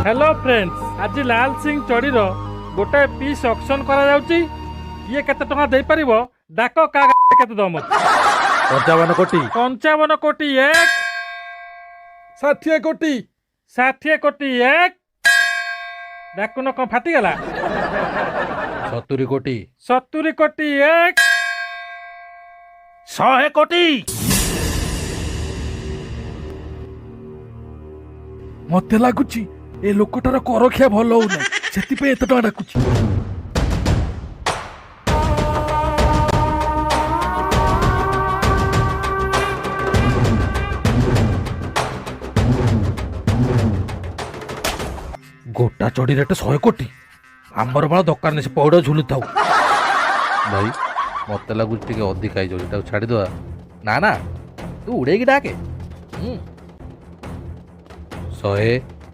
Hello friends, ଆଜି ଲାଲ ସିଂ ଚଢ଼ିର ଗୋଟାଏ piece auction କରାଯାଉଛି। କିଏ କେତେ ଟଙ୍କା ଦେଇପାରିବ ଡାକ। କା କେତେ ଦମ ଅଛି? 55 କୋଟି। 55 କୋଟି 1। 60 କୋଟି। 60 କୋଟି 1। ଡାକୁନ, କଣ ଫାଟିଗଲା? 70 କୋଟି। 70 କୋଟି 1। 100 କୋଟି। ମତେ ଲାଗୁଛି ଏ ଲୋକଟାର କରଖିଆ ଭଲ ହଉନାହିଁ, ସେଥିପାଇଁ ଏତେ ଟଙ୍କା ଡାକୁଛି। ଗୋଟା ଚଢ଼ି ରେଟ୍ 100 କୋଟି? ଆମର ବାଳ ଦୋକାନ ସେ ପଇଡ଼ ଝୁଲୁଥାଉ। ଭାଇ, ମତେ ଲାଗୁଛି ଟିକେ ଅଧିକା ହେଇଯାଉଛି, ତାକୁ ଛାଡ଼ିଦେବା। ନା ନା, ତୁ ଉଡ଼େଇକି ଡାକେ। ହୁଁ 100